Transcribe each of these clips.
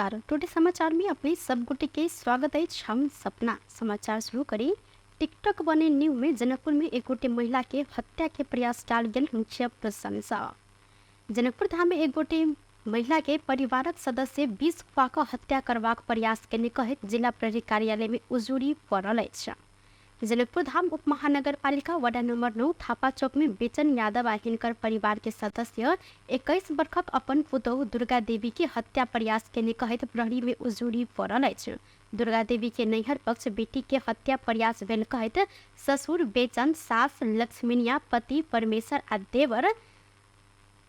नमस्कार, टुडे समाचार में अपने सब गोटे के स्वागत अछि। हम सपना समाचार शुरू करी। टिकटॉक बने न्यू में जनकपुर में एक गोटे महिला के हत्या के प्रयास कयल गेल मुख्य प्रशंसा। जनकपुर धाम में एक गोटे महिला के परिवारक सदस्य विष खुआ कऽ हत्या करबाक प्रयास केने कहैत जिला प्रहरी कार्यालय में उजूरी पड़ल अछि। जनकपुर धाम उपमहानगरपालिका वडा नम्बर 9 थापा चौक में बेचन यादव आ हिनकर परिवार के सदस्य 21 बरखक अपन पुतोहु दुर्गा देवी के हत्या प्रयास केने कहैत प्रहरी में उजूरी पड़ल अछि। दुर्गा देवी के नैहर पक्ष बेटी के हत्या प्रयास भेल कहैत ससुर बेचन, सास लक्ष्मीनिया, पति परमेश्वर आ देवर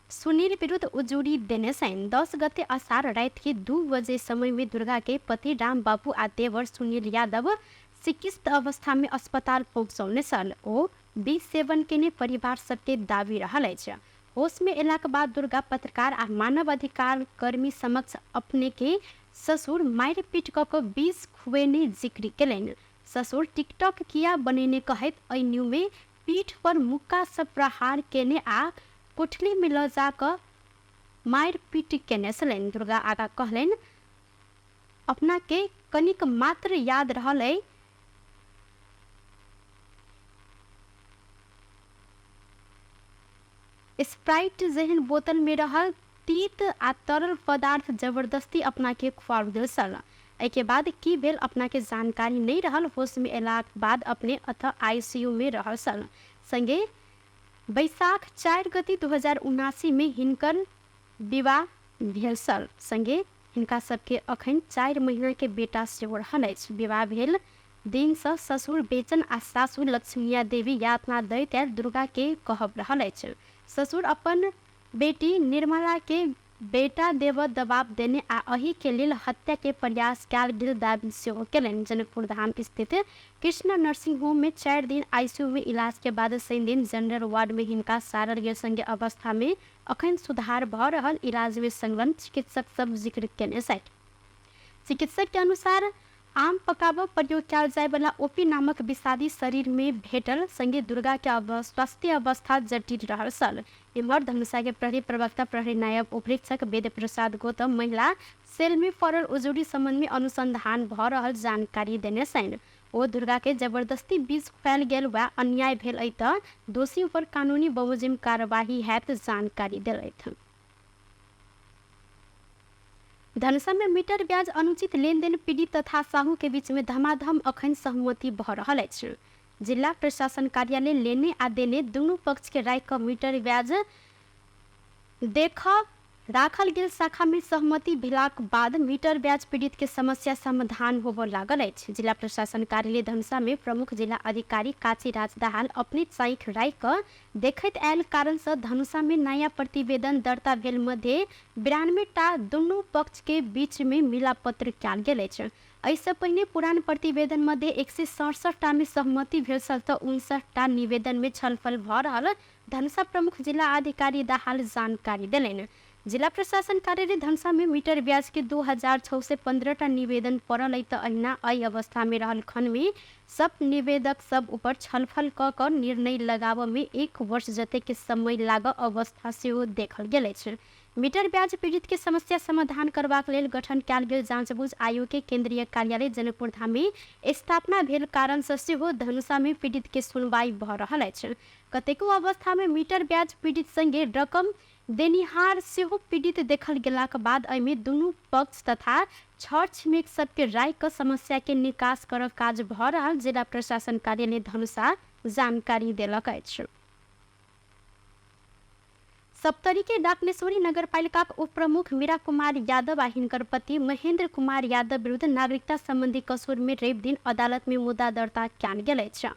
सुनील विरुद्ध उजूरी देने छनि। 10 गते असार राति के 2 बजे समय में दुर्गा के पति राम बाबू आ देवर सुनील यादव चिकित्सित अवस्था में अस्पताल पहुँचौने छल। ओ विष सेवन केने परिवार सबके दाबी रहल अछि। होश में एलाक बाद दुर्गा पत्रकार आ मानव अधिकार कर्मी समक्ष अपने के ससुर मारि पीट कऽ कऽ विष खुएने जिक्र केलनि। ससुर टिकटॉक किया बनेने कहैत एहि न्यू में पीठ पर मुक्का सँ प्रहार केने आ कोठली मे लऽ जा कऽ मारि-पीट केने छलनि। दुर्गा आगाँ कहलनि, अपना केँ कनिक मात्र याद रहल अइ। स्प्राइट जेहन बोतल मे रहल तीत आ तरल पदार्थ जबरदस्ती अपना केँ खुआओल गेल छल। एहि के बाद की भेल अपना के जानकारी नहि रहल। होश मे एलाक बाद अपने एतय आईसीयू मे रहल छल। संगे बैसाख 4 गते 2079 मे हिनकर विवाह भेल छल। संगे हिनका सबके अखन 4 महीना के बेटा सेहो रहल अछि। विवाह भेल दिन सँ ससुर बेचन आ सासु लक्ष्मीया देवी यातना दैत आयल दुर्गा के कहब रहल अछि। ससुर अपन बेटी निर्मला के बेटा देबऽ दबाव देने आ अहि के लेल हत्या के प्रयास कयल गेल दाबी सेहो केलनि। जनकपुरधाम स्थित कृष्णा नर्सिंग होम मे 4 दिन आईसीयू मे इलाज के बाद शनिदिन जनरल वार्ड मे हिनका सारल गेल संगे अवस्था मे अखन सुधार भऽ रहल इलाज मे संलग्न चिकित्सक सब जिक्र केने छथि। चिकित्सक के अनुसार आम पकाबऽ प्रयोग कयल जायवला ओपी नामक विषादी शरीर मे भेटल संगे दुर्गा के स्वास्थ्य अवस्था जटिल रहल छल। एम्हर धनुषा के प्रहरी प्रवक्ता प्रहरी नायब उपरीक्षक वेद प्रसाद गौतम महिला सेल मे पड़ल उजूरी संबंध मे अनुसंधान भऽ रहल जानकारी देने छनि। ओ दुर्गा के जबरदस्ती विष खुआयल गेल वा अन्याय भेल अइ तऽ दोषी ऊपर कानूनी बमोजिम कार्यवाही हैत जानकारी देलथि। धनुषा में मीटर ब्याज अनुचित लेनदेन पीड़ित तथा साहू के बीच में धमाधम अखन सहमति भऽ रहल अछि। जिला प्रशासन कार्यालय लेने आ देने दुनू पक्ष के राखि कऽ मीटर ब्याज देख राखल गेल शाखा में सहमति भेलाक बाद मीटर ब्याज पीड़ित के समस्या समाधान होबऽ लागल अछि। जिला प्रशासन कार्यालय धनुषा में प्रमुख जिला अधिकारी काची राज दाहाल अपने चाँखि राखि कऽ देखैत आयल कारण सँ धनुषा में नया प्रतिवेदन दर्ता भेल मध्ये 92 टा दुनू पक्ष के बीच में मिलापत्र कयल गेल अछि। एहि सँ पहिने पुरान प्रतिवेदन मध्ये 167 टा में सहमति भेल छल तऽ 59 टा निवेदन में छलफल भऽ रहल धनुषा प्रमुख जिला अधिकारी दाहाल जानकारी देलनि। जिला प्रशासन कार्यालय धनुषा में मीटर ब्याज के 2615 टा निवेदन पड़ल अइ तऽ अहिना एहि अवस्था में रहल खन में सब निवेदक सब ऊपर छलफल कऽ कऽ निर्णय लगाबऽ में 1 वर्ष जतेक के समय लागऽ अवस्था सेहो देखल गेल अछि। मीटर ब्याज पीड़ित के समस्या समाधान करबाक लेल गठन कयल गेल जांचबूझ आयोग के केंद्रीय कार्यालय जनकपुरधाम में स्थापना भेल कारण सँ सेहो धनुषा में पीड़ित के सुनवाई भऽ रहल अछि। कतेको अवस्था में मीटर ब्याज पीड़ित संगे रकम देनिहार सेहो पीड़ित देखल गेलाक बाद एहिमे दुनू पक्ष तथा छर छिमेक सबके राखि कऽ समस्या के निकास करऽ काज भऽ रहल जिला प्रशासन कार्यालय धनुषा जानकारी देलक अछि। सप्तरी के डाकनेश्वरी नगरपालिकाक उपप्रमुख मीरा कुमार यादव आ हिनकर पति महेंद्र कुमार यादव विरुद्ध नागरिकता संबंधी कसूर में रवि दिन अदालत में मुद्दा दर्ता कयल गेल अछि।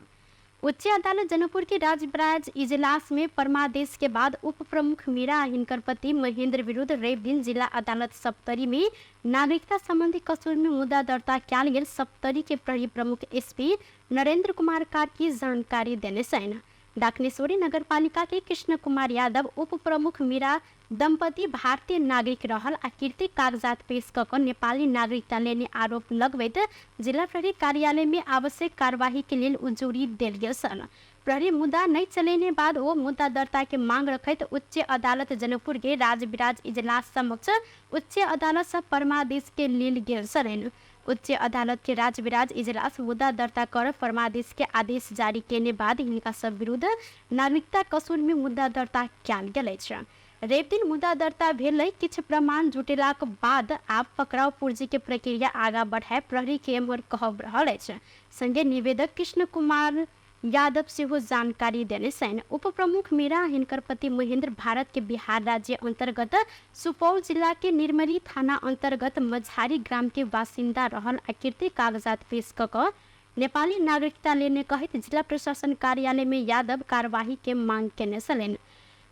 उच्च अदालत जनकपुर के राजबराज इजलास में परमादेश के बाद उप प्रमुख मीरा आ हिनकर पति महेंद्र विरुद्ध रवि दिन जिला अदालत सप्तरी में नागरिकता संबंधी कसूर में मुद्दा दर्ता कयल गेल सप्तरी के प्रहरी प्रमुख एसपी नरेंद्र कुमार कार्की जानकारी देने छनि। डाकनेश्वरी नगरपालिका के कृष्ण कुमार यादव उप प्रमुख मीरा दंपति भारतीय नागरिक रहल आ कीर्ति कागजात पेश कऽ कऽ नेपाली नागरिकता लेने आरोप लगबैत जिला प्रहरी कार्यालय में आवश्यक कार्यवाही के लेल उजूरी देल गेल छल। प्रहरी मुद्दा नहि चलेने बाद ओ मुद्दा दर्ता के मांग रखैत उच्च अदालत जनकपुर के राजविराज इजलास समक्ष उच्च अदालत से परमादेश के लेल गेल छलनि। उच्च अदालत के राजविराज इजलास मुद्दा दर्ता कर परमादेश के आदेश जारी केने बाद हिनका सब विरुद्ध नागरिकता कसूर में मुद्दा दर्ता कयल गेल अछि। रवि दिन मुद्दा दर्ता भेलै किछु प्रमाण जुटेलाक बाद आब पकड़ाव पूर्जी के प्रक्रिया आगा बढ़ाए प्रहरी के एम्हर कहब रहल अछि। संगे निवेदक कृष्ण कुमार यादव सेहो जानकारी देने छनि। उप प्रमुख मीरा हिनकर पति महेंद्र भारत के बिहार राज्य अंतर्गत सुपौल जिला के निर्मली थाना अंतर्गत मझारी ग्राम के बासिन्दा रहल आकृति कागजात पेश क कऽ नेपाली नागरिकता लेने कहैत जिला प्रशासन कार्यालय में यादव कार्यवाही के मांग केने छलनि।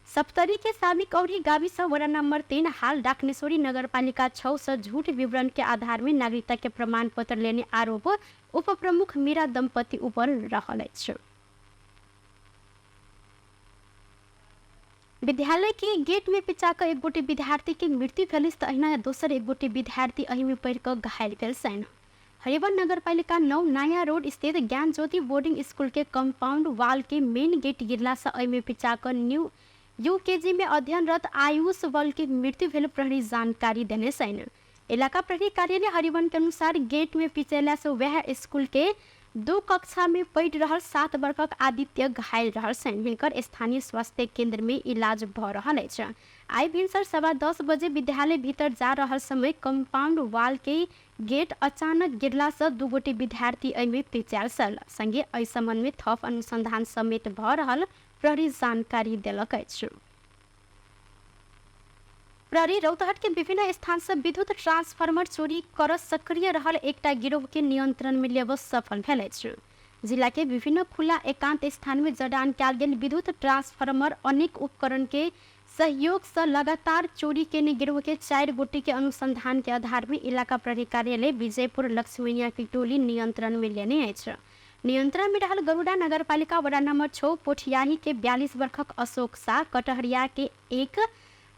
सप्तरी के साबिक औरी गाविस वडा नम्बर 3 हाल डाकनेश्वरी नगरपालिका 6 से झूठ विवरण के आधार में नागरिकता के प्रमाण पत्र लेने आरोप उप प्रमुख मीरा दंपति ऊपर रहल अछि। विद्यालय के गेट में पिचा कऽ एक गोटे विद्यार्थी के मृत्यु भेल तऽ अहिना दोसर एक गोटे विद्यार्थी एहि में पड़ि कऽ घायल भेल छनि। हरिवन नगरपालिका 9 नया रोड स्थित ज्ञान ज्योति बोर्डिंग स्कूल के कंपाउंड वाल के मेन गेट गिरला से एहि में पिचा कऽ न्यू यूकेजी में अध्ययनरत आयुष बल के मृत्यु भेल प्रहरी जानकारी देने छनि। इलाका प्रहरी कार्यालय हरिवन के अनुसार गेट में पिचेला से वह स्कूल के 2 कक्षा में पढ़ि रहल 7 वर्षक आदित्य घायल रहल छनि। हिनकर स्थानीय स्वास्थ्य केंद्र में इलाज भऽ रहल अछि। आइ भिनसर 10:15 बजे विद्यालय भीतर जा रहल समय कंपाउंड वाल के गेट अचानक गिरला से 2 गोटे विद्यार्थी एहिमे पिचायल छल। संगे एहि संबंध में थप अनुसंधान समेत भऽ रहल प्रहरी जानकारी देलक अछि। प्रहरी रौतहट के विभिन्न स्थान से विद्युत ट्रांसफार्मर चोरी कर सक्रिय रहल एकटा गिरोह के नियंत्रण में लेबऽ सफल भेल अछि। जिला के विभिन्न खुला एकांत स्थान में जडान कयल गेल विद्युत ट्रांसफार्मर अनेक उपकरण के सहयोग से लगातार चोरी केने गिरोह के 4 गोटे के अनुसंधान के आधार में इलाका प्रहरी कार्यालय विजयपुर लक्ष्मीनिया की टोली नियंत्रण में लेने अछि। नियंत्रण में रहल गरुड़ा नगरपालिका वडा नंबर 6 पोठियाही के 42 वर्षक अशोक शाह, कटहरिया के 1,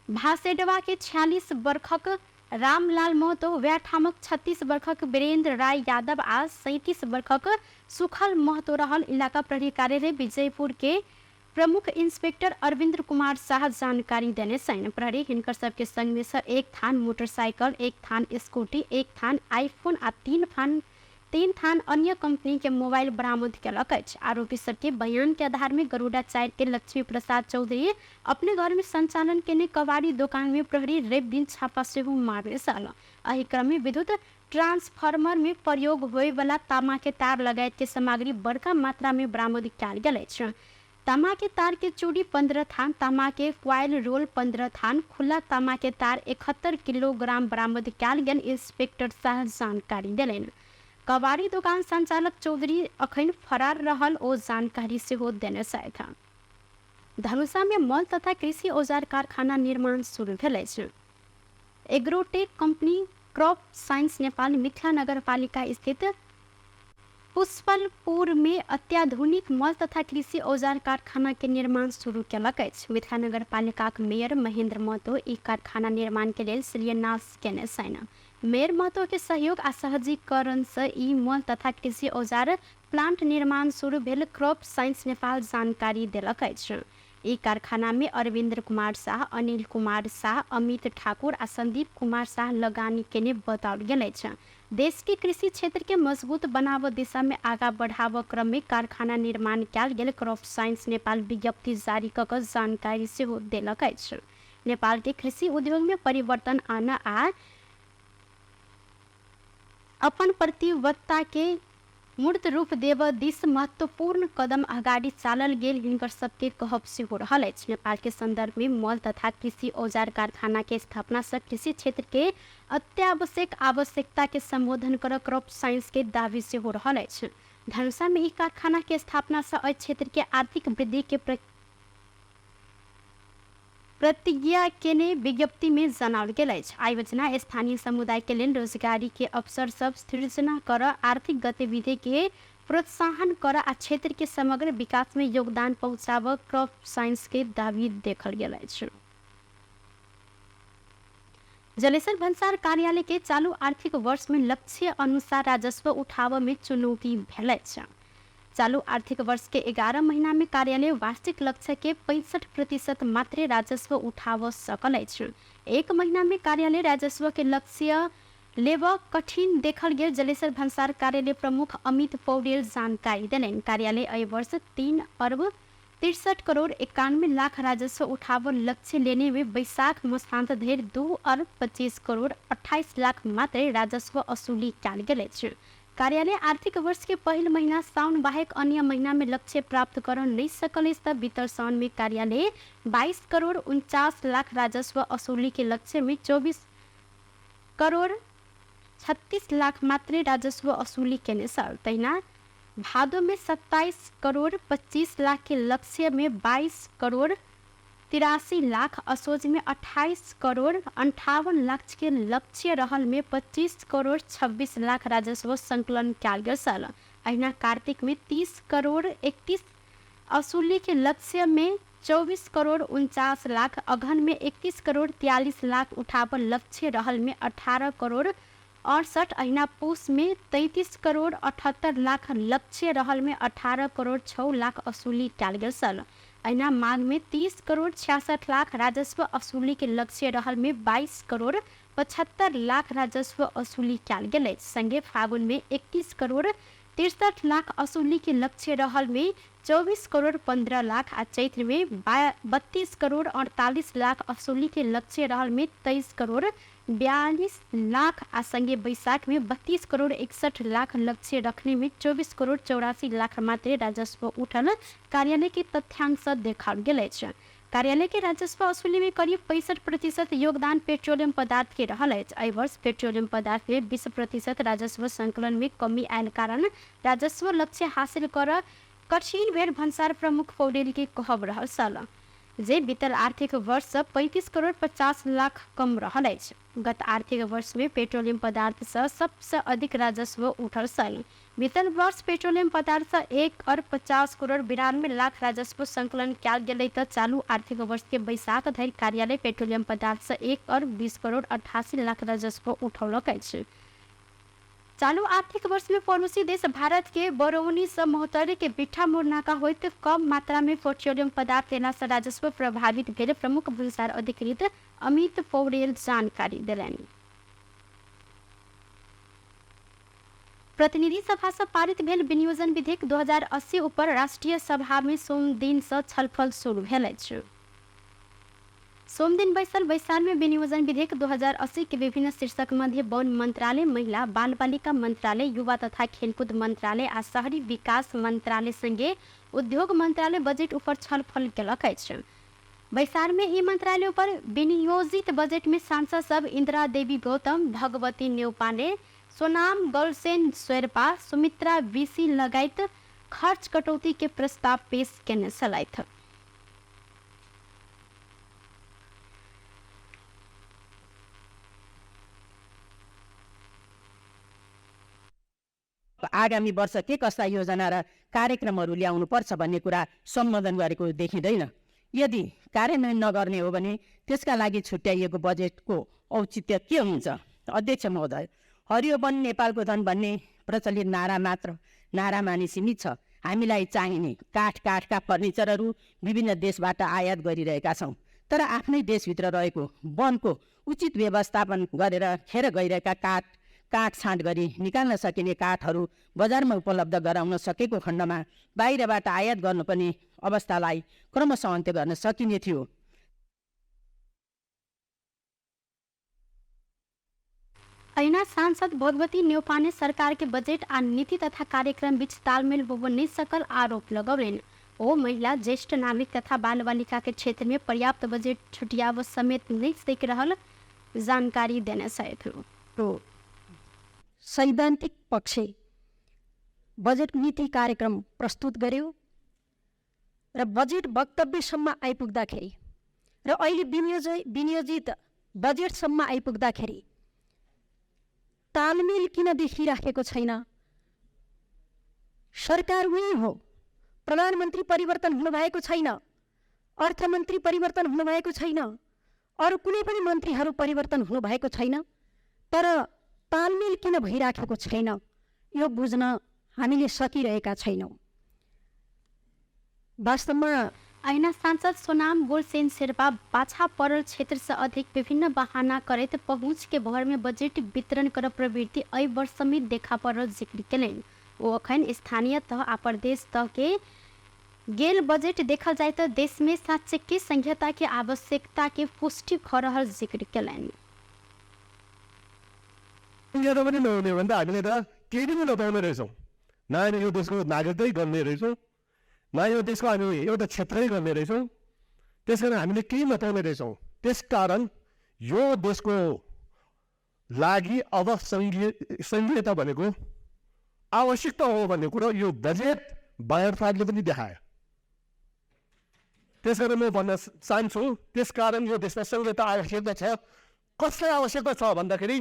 भासेडवा के 46 वर्षक रामलाल महतो, वैठामक 36 वर्षक वीरेंद्र राय यादव आ 37 वर्षक सुखल महतो रहल इलाका प्रहरी कार्यालय विजयपुर के प्रमुख इंस्पेक्टर अरविंद्र कुमार शाह जानकारी देने छनि। प्रहरी हिनकर सबके संग में से 1 थान मोटरसाइकिल, 1 थान स्कूटी, 1 थान आईफोन आ 3 थान अन्य कंपनी के मोबाइल बरामद केलक अछि। आरोपी सबके बयान के आधार में गरुड़ा 4 के लक्ष्मी प्रसाद चौधरी अपने घर में संचालन केने कबाड़ी दोकान में प्रहरी रवि दिन छापा सेहो मारने छल। एहि क्रम में विद्युत ट्रांसफार्मर में प्रयोग होए वाला तामा के तार लगायत के सामग्री बड़का मात्रा में बरामद कयल गेल अछि। तामा के तार के चूड़ी 15 थान, तामा के क्वाइल रोल 15 थान, खुला तामा के तार 71 किलोग्राम बरामद कयल गेल इंस्पेक्टर साह जानकारी देलनि। कबाड़ी दोकान संचालक चौधरी अखन फरार रहल ओ जानकारी सेहो देने छथि। धनुषा में मल तथा कृषि औजार कारखाना निर्माण शुरू भेल अछि। Agrotech company crop science Nepal Mithila नगरपालिका स्थित पुष्पलपुर में अत्याधुनिक मल तथा कृषि औजार कारखाना के निर्माण शुरू केलक अछि। मिथिला नगरपालिकाक मेयर महेंद्र महतो ई कारखाना निर्माण के लेल शिलान्यास केने छनि। मेयर महतो के सहयोग आ सहजीकरण से ई मल तथा कृषि औजार प्लांट निर्माण शुरू भेल क्रॉप साइंस नेपाल जानकारी देलक अछि। ई कारखाना में अरविंद्र कुमार शाह, अनिल कुमार शाह, अमित ठाकुर आ संदीप कुमार शाह लगानी केने बताओल गेल अछि। देश के कृषि क्षेत्र के मजबूत बनाव दिशा में आगा बढ़ाव क्रम में कारखाना निर्माण कयल गेल क्रॉप साइंस नेपाल विज्ञप्ति जारी क कऽ जानकारी सेहो देलक अछि। नेपाल के कृषि उद्योग में परिवर्तन आना आ अपन प्रतिबद्धता के मूर्त रूप देव दिस महत्वपूर्ण कदम अगाडि चालल गेल हिनकर सबके कहब सेहो रहल अछि। नेपाल के संदर्भ में मल तथा कृषि औजार कारखाना के स्थापना से कृषि क्षेत्र के अत्यावश्यक आवश्यकता के संबोधन कर क्रॉप साइंस के दावी सेहो रहल अछि। धनुषा में ई कारखाना के स्थापना से एहि क्षेत्र के आर्थिक वृद्धि के प्रतिज्ञा केने विज्ञप्ति में जनाओल गेल अछि। आयोजना स्थानीय समुदाय के लेल रोजगारी के अवसर सब सृजना कर, आर्थिक गतिविधि के प्रोत्साहन कर आ क्षेत्र के समग्र विकास में योगदान पहुँचाब क्रॉप साइंस के दावी देखल गेल अछि। जलेसर भन्सार कार्यालय के चालू आर्थिक वर्ष में लक्ष्य अनुसार राजस्व उठाव में चुनौती भेल अछि। चालू आर्थिक वर्ष के 11 महीना में कार्यालय वार्षिक लक्ष्य के 65% मात्रै राजस्व उठाव सकल अछि। एक महीना में कार्यालय राजस्व के लक्ष्य लेब कठिन देखल गेल जलेसर भन्सार कार्यालय प्रमुख अमित पौडेल जानकारी देलनि। कार्यालय एहि वर्ष 3 अर्ब 63 करोड़ 91 लाख राजस्व उठाव लक्ष्य लेने में वैशाख मसान्त धरि 2 अर्ब 25 करोड़ 28 लाख मात्रै राजस्व असुली कयल गेल अछि। कार्यालय आर्थिक वर्ष के पहिल महीना साउन बाहेक अन्य महीना में लक्ष्य प्राप्त कर नहीं सकल अछि त बीतल साउन में कार्यालय 22 करोड़ 49 लाख राजस्व असुली के लक्ष्य में 24 करोड़ 36 लाख मात्रै राजस्व असुली केने छल। तहिना भादो में 27 करोड़ 25 लाख के लक्ष्य में 22 करोड़ 83 लाख, असोज में 28 करोड़ 58 लाख के लक्ष्य रहल में 25 करोड़ 26 लाख राजस्व संकलन कयल गेल छल। अहिना कार्तिक में 30 करोड़ 31 असुली के लक्ष्य में 24 करोड़ 49 लाख, अघन में 31 करोड़ 43 लाख उठाव लक्ष्य रहल में 18 करोड़ 68, अहिना पुस में 33 करोड़ 78 लाख लक्ष्य रहल में 18 करोड़ 6 लाख असुली कयल गेल छल। अहिना माघ में 30 करोड़ 66 लाख राजस्व असुली के लक्ष्य रहल में 22 करोड़ 75 लाख राजस्व असुली कयल गेल अछि। संगे फागुन में 31 करोड़ 63 लाख असुली के लक्ष्य रहल में 24 करोड़ 15 लाख आ चैत्र में 32 करोड़ 48 लाख असुली के लक्ष्य रहल में 23 करोड़ 42 लाख आ संगे बैसाख में 32 करोड़ 61 लाख लक्ष्य रखने में 24 करोड़ 84 लाख मात्रै राजस्व उठल कार्यालय के तथ्यांक देखाओल गेल अछि। कार्यालय के राजस्व वसूली में करीब 65% योगदान पेट्रोलियम पदार्थ के रहल अछि। एहि वर्ष पेट्रोलियम पदार्थ में 20% राजस्व संकलन में कमी आयल कारण राजस्व लक्ष्य हासिल कर कठिन भेल भन्सार प्रमुख पौडेल के कहब रहल छल, जे बीतल आर्थिक वर्ष 35 करोड़ 50 लाख कम रहल अछि। गत आर्थिक वर्ष में पेट्रोलियम पदार्थ से सबसे अधिक राजस्व उठल छल। बीतल वर्ष पेट्रोलियम पदार्थ से 1 अर्ब 50 करोड़ 92 लाख राजस्व संकलन कयल गेलै त चालू आर्थिक वर्ष के बैसाख धरि कार्यालय पेट्रोलियम पदार्थ से 1 अर्ब 20 करोड़ 88 लाख राजस्व उठौलक अछि। चालू आर्थिक वर्ष में पड़ोसी देश भारत के बरौनी से महोत्तरी के बिट्ठा मोड़ नाका होइत कम मात्रा में पेट्रोलियम पदार्थ एला से राजस्व प्रभावित भेल प्रमुख भन्सार अधिकृत अमित पौडेल जानकारी देलनि। प्रतिनिधि सभा से पारित भेल विनियोजन विधेयक 2080 ऊपर राष्ट्रीय सभा में सोमदिन से छलफल शुरू भेल अछि। सोमदिन बैसल बैसार में विनियोजन विधेयक 2080 के विभिन्न शीर्षक मध्ये वन मंत्रालय, महिला बाल बालिका मंत्रालय, युवा तथा खेलकूद मंत्रालय आ शहरी विकास मंत्रालय संगे उद्योग मंत्रालय बजट ऊपर छलफल केलक अछि। बैसार में ई मंत्रालय ऊपर विनियोजित बजट में सांसद सब इंदिरा देवी गौतम, भगवती नेउपाने, सोनाम गलसेन शेर्पा, सुमित्रा बीसी लगायत खर्च कटौती के प्रस्ताव पेश केने छलथि। आगामी वर्ष के कस्ता योजना र कार्यक्रमहरू ल्याउनुपर्छ भन्ने कुरा सम्बोधन गरेको देखिँदैन। यदि कार्यान्वयन नगर्ने हो भने त्यसका लागि छुट्याइएको बजेटको औचित्य के हुन्छ? अध्यक्ष महोदय, हरियो वन नेपालको धन भन्ने प्रचलित नारा मात्र नारामा नै सीमित छ। हामीलाई चाहिने काठ काठका फर्निचरहरू विभिन्न देशबाट आयात गरिरहेका छौँ, तर आफ्नै देशभित्र रहेको वनको उचित व्यवस्थापन गरेर खेर गइरहेका काठ काटछाँट गरी निकाल्न सकिने काठहरू बजारमा उपलब्ध गराउन सकेको खण्डमा बाहिरबाट आयात गर्नुपर्ने अवस्थालाई क्रमशः अन्त्य गर्न सकिने थियो। ऐना सांसद भगवती नेउपाने सरकार के बजेट आ नीति तथा कार्यक्रम बीच तालमेल होब नहीं सकल आरोप लगौलनि। ओ महिला, ज्येष्ठ नागरिक तथा बाल बालिका के क्षेत्र में पर्याप्त बजेट छुटियाव समेत नहीं सक रहल जानकारी देने छथि। सैद्धान्तिक पक्ष बजेट नीति कार्यक्रम प्रस्तुत गर्यो र बजेट वक्तव्यसम्म आइपुग्दाखेरि र अहिले विनियोजित बजेटसम्म आइपुग्दाखेरि तालमेल किन देखिराखेको छैन? सरकार उही हो, प्रधानमन्त्री परिवर्तन हुनुभएको छैन, अर्थमन्त्री परिवर्तन हुनुभएको छैन, अरू कुनै पनि मन्त्रीहरू परिवर्तन हुनुभएको छैन, तर तालमेल किन भइराखेको छैन यो बुझ्न हामीले सकिरहेका छैनौँ। वास्तवमा अहिना सांसद सोनाम गोलसेन शेर्पा पाछा पड़ल क्षेत्र से अधिक विभिन्न बहाना करैत पहुँच के भर में बजट वितरण कर प्रवृत्ति एहि वर्ष समेत देखा पड़ल जिक्र केलनि। ओ अखन स्थानीय तह आ प्रदेश तह के गेल बजट देखल जाय तऽ देश में साँच्चीके संहिता के आवश्यकता के पुष्टि भऽ रहल जिक्र केलनि। संहिता पनि नहुने हो भने त हामीले त केही पनि नपाउने रहेछौँ। न हामी यो देशको नागरिकै गर्ने रहेछौँ, न यो देशको हामी एउटा क्षेत्रै गर्ने रहेछौँ। त्यस कारण हामीले केही नपाउने रहेछौँ। त्यसकारण यो देशको लागि अब सङ्घीयता भनेको आवश्यकता हो भन्ने कुरो यो बजेट बायोफ्राडले पनि देखायो। त्यसकारण म भन्न चाहन्छु, त्यसकारण यो देशमा सङ्घीयता आवश्यकता छ। कसलाई आवश्यकता छ भन्दाखेरि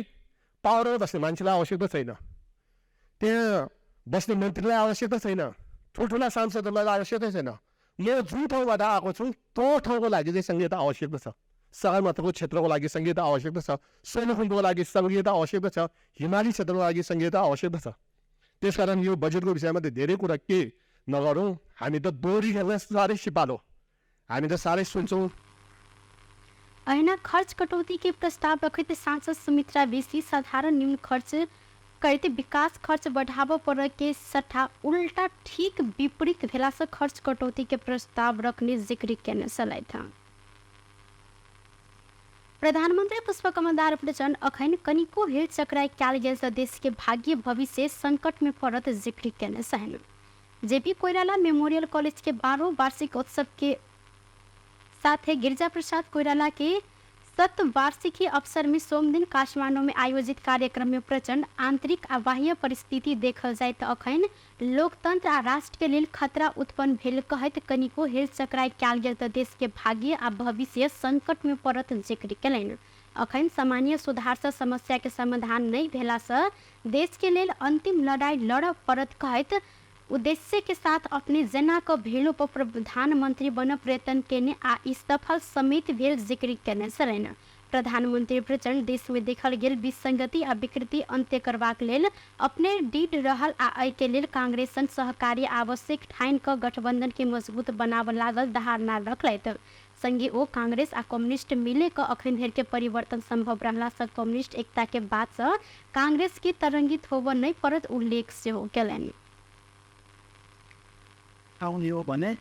पावरमा बस्ने मान्छेलाई आवश्यकता छैन, त्यहाँ बस्ने मन्त्रीलाई आवश्यकता छैन, ठुल्ठुला सांसदहरूलाई आवश्यकता छैन। म जुन ठाउँबाट आएको छु त्यो ठाउँको लागि चाहिँ सङ्घीयता आवश्यकता छ। सगरमाथाको क्षेत्रको लागि सङ्घीयता आवश्यकता छ, सोलुखुम्बुको लागि सङ्घीयता आवश्यकता छ, हिमाली क्षेत्रको लागि सङ्घीयता आवश्यकता छ। त्यसकारण यो बजेटको विषयमा त धेरै कुरा के नगरौँ। हामी त दोहोरी खेल्न साह्रै सिपालु, हामी त साह्रै सुन्छौँ। अहिना खर्च कटौती के प्रस्ताव रखैत सांसद सुमित्रा बेसी साधारण न्यून खर्च करैत विकास खर्च बढ़ाबऽ पड़य के सट्टा उल्टा ठीक विपरीत भेला से खर्च कटौती के प्रस्ताव रखने जिक्र केने छलथि। प्रधानमन्त्री पुष्पकमल दाहाल प्रचण्ड अखन कनिको हेल चक्राइ कयल गेल तऽ देश के भाग्य भविष्य संकट में पड़त जिक्र केने छनि। जेपी कोइराला मेमोरियल कॉलेज के 12 वार्षिक उत्सव के साथ गिरिजा प्रसाद कोइराला के शतवार्षिकी अवसर में सोमदिन काठमाडौँ में आयोजित कार्यक्रम में प्रचण्ड आंतरिक आ बाह्य परिस्थिति देखल जाय तऽ अखन लोकतंत्र आ राष्ट्र के लेल खतरा उत्पन्न भेल कहैत कनिको हेल चक्राइ कयल गेल तऽ देश के भाग्य आ भविष्य संकट में पड़त जिक्र केलनि। अखन सामान्य सुधार से समस्या के समाधान नहि भेला से देश के लेल अंतिम लड़ाई लड़ऽ पड़त कहैत उद्देश्य के साथ अपने जेना क भेलो पर प्रधानमंत्री बन प्रयत्न केने आ इस्तीफा समेत भेल जिक्र केने छलनि। प्रधानमंत्री प्रचण्ड देश में देखल गेल विसंगति आ विकृति अंत्य करबाक लेल अपने दृढ़ रहल आ एहि के लेल कांग्रेस संग सहकार्य आवश्यक ठानि क गठबंधन के मजबूत बनाबऽ लागल धारणा रखलथि। संगे ओ कांग्रेस आ कम्युनिस्ट मिले क अखन धरि के परिवर्तन संभव रहला से कम्युनिस्ट एकता के बात से कांग्रेस के तरंगित होबऽ नहि पड़त उल्लेख सेहो केलनि। आउने हो भने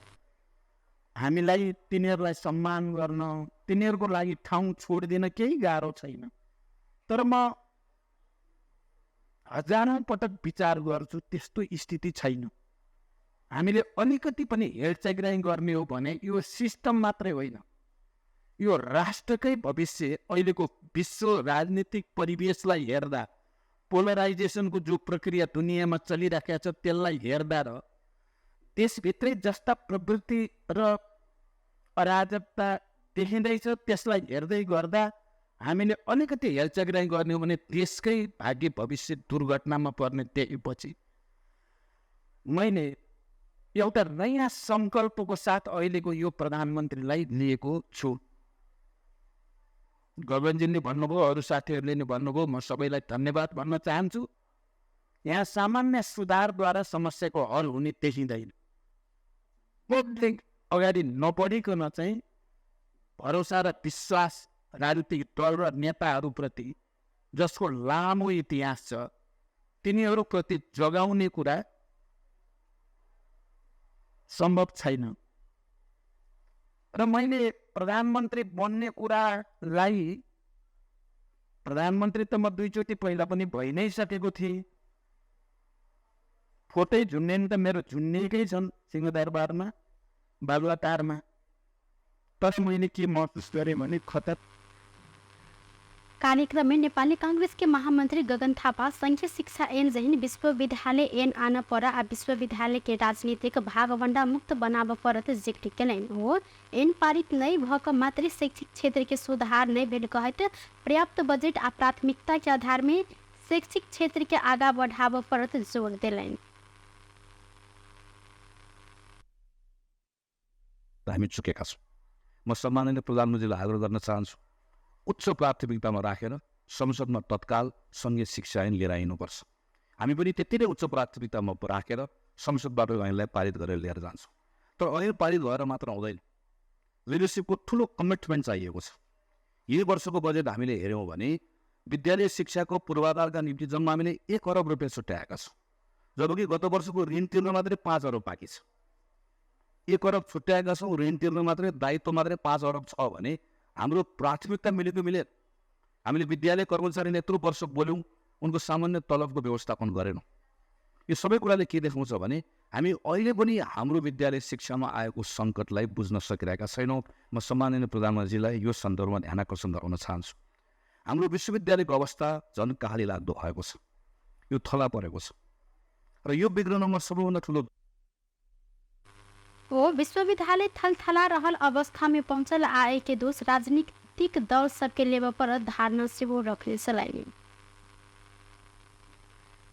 हामीलाई तिनीहरूलाई सम्मान गर्न, तिनीहरूको लागि ठाउँ छोडिदिन केही गाह्रो छैन। तर म हजारौँ पटक विचार गर्छु, त्यस्तो स्थिति छैन। हामीले अलिकति पनि हेरचाह गर्ने हो भने यो सिस्टम मात्रै होइन, यो राष्ट्रकै भविष्य। अहिलेको विश्व राजनीतिक परिवेशलाई हेर्दा, पोलराइजेसनको जो प्रक्रिया दुनियाँमा चलिराखेको छ त्यसलाई हेर्दा र त्यसभित्रै जस्ता प्रवृत्ति र अराजकता देखिँदैछ त्यसलाई हेर्दै गर्दा हामीले अलिकति हेलचेक्राइँ गर्ने हो भने देशकै भाग्य भविष्य दुर्घटनामा पर्ने देखेपछि मैले एउटा नयाँ सङ्कल्पको साथ अहिलेको यो प्रधानमन्त्रीलाई लिएको छु। गगनजीले भन्नुभयो, अरू साथीहरूले नि भन्नुभयो, म सबैलाई धन्यवाद भन्न चाहन्छु। यहाँ सामान्य सुधारद्वारा समस्याको हल हुने देखिँदैन। पब्लिक अगाडि नबढिकन चाहिँ भरोसा र विश्वास राजनीतिक दल र नेताहरूप्रति जसको लामो इतिहास छ तिनीहरूप्रति जगाउने कुरा सम्भव छैन। र मैले प्रधानमन्त्री बन्ने कुरालाई, प्रधानमन्त्री त म दुईचोटि पहिला पनि भइ नै सकेको थिएँ, फोटै झुन्ने त मेरो झुन्नेकै छन् सिंहदरबारमा, बालुवाटारमा। तर मैले के महसुस गरेँ भने खतरा। कार्यक्रम में नेपाली कांग्रेस के महामंत्री गगन थापा संघीय शिक्षा ऐन जहिन विश्वविद्यालय ऐन आन पर आ विश्वविद्यालय के राजनीतिक भागवंडा मुक्त बनाब परत जिक्र केलनि। हो ऐन पारित नहि भऽ कऽ मात्रै शैक्षिक क्षेत्र के सुधार नहि भेल कहैत पर्याप्त बजट आ प्राथमिकता के आधार में शैक्षिक क्षेत्र के आगा बढ़ाबऽ परत जोर देलनि। हामी चुकेका छौँ। म सम्माननीय प्रधानमन्त्रीलाई आग्रह गर्न चाहन्छु, उच्च प्राथमिकतामा राखेर संसदमा तत्काल सङ्घीय शिक्षा ऐन लिएर आइनुपर्छ। हामी पनि त्यति नै उच्च प्राथमिकतामा राखेर संसदबाट ऐनलाई पारित गरेर लिएर जान्छौँ। तर ऐन पारित भएर मात्र हुँदैन, लिडरसिपको ठुलो कमिटमेन्ट चाहिएको छ। यही वर्षको बजेट हामीले हेऱ्यौँ भने विद्यालय शिक्षाको पूर्वाधारका निम्ति जम्मा हामीले 1 अरब रुपियाँ छुट्याएका छौँ, जबकि गत वर्षको ऋण तिर्न मात्रै 5 अरब बाँकी छ। 1 अरब छुट्याएका छौँ, ऋण तिर्न मात्रै दायित्व मात्रै 5 अरब छ भने हाम्रो प्राथमिकता मिलेको मिलेन। हामीले विद्यालय कर्मचारीले यत्रो वर्ष बोल्यौँ, उनको सामान्य तलबको व्यवस्थापन गरेनौँ। यो सबै कुराले के देखाउँछ भने हामी अहिले पनि हाम्रो विद्यालय शिक्षामा आएको सङ्कटलाई बुझ्न सकिरहेका छैनौँ। म सम्माननीय प्रधानमन्त्रीलाई यो सन्दर्भमा ध्यान आकर्षण गराउन चाहन्छु। हाम्रो विश्वविद्यालयको अवस्था झन् कहाली लाग्दो भएको छ, यो थला परेको छ र यो बिग्रनमा सबैभन्दा ठुलो हो। विश्वविद्यालय थलथला रहल अवस्था में पहुंचल आए के दोष राजनीतिक दल सबके लेब पर धारणा सेहो रखने छलनि।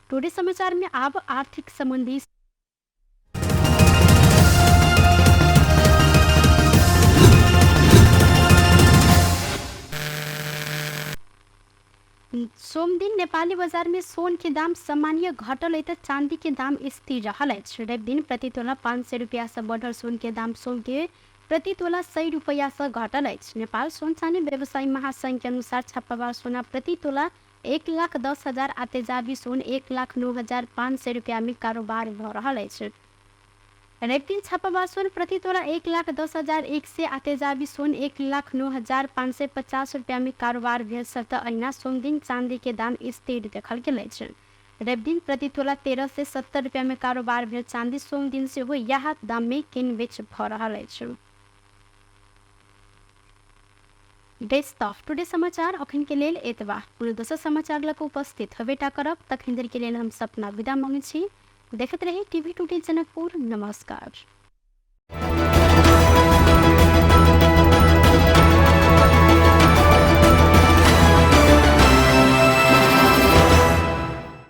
टुडे समाचार में अब आर्थिक संबंधी सोमदिन नेपाली बजार में सोन के दाम सामान्य घटल है त चांदी के दाम स्थिर रहल अछि। रवि दिन प्रति तोला 500 रुपया से बढ़ल सोन के दाम सोन के प्रति तोला 100 रुपया से घटल अछि। नेपाल सोन चानी व्यवसायी महासंघ के अनुसार छप्पाबार सोना प्रति तोला 1,10,000 आ तेजाबी सोन 1,09,500 रुपया में कारोबार भ रहल अछि। रवि दिन छापाबार सोन प्रति तोला 1,10,100 आ तेजाबी सोन 1,09,550 रुपया में कारोबार भेल त अहिना सोमदिन चांदी के दाम स्थिर देखल गेल अछि। रवि दिन प्रति तोला 1370 रुपया में कारोबार भेल चांदी सोमदिन सेहो यह दाम में किन बेच भ रहल अछि। डेस्क ऑफ टुडे समाचार अखन के लेल एतबा। कोनो दोसर समाचार लग उपस्थित होबेटा करब, तखन देर के लेल हम सपना विदा मांगै छी। देखैत रही टीवी टुडे जनकपुर। नमस्कार।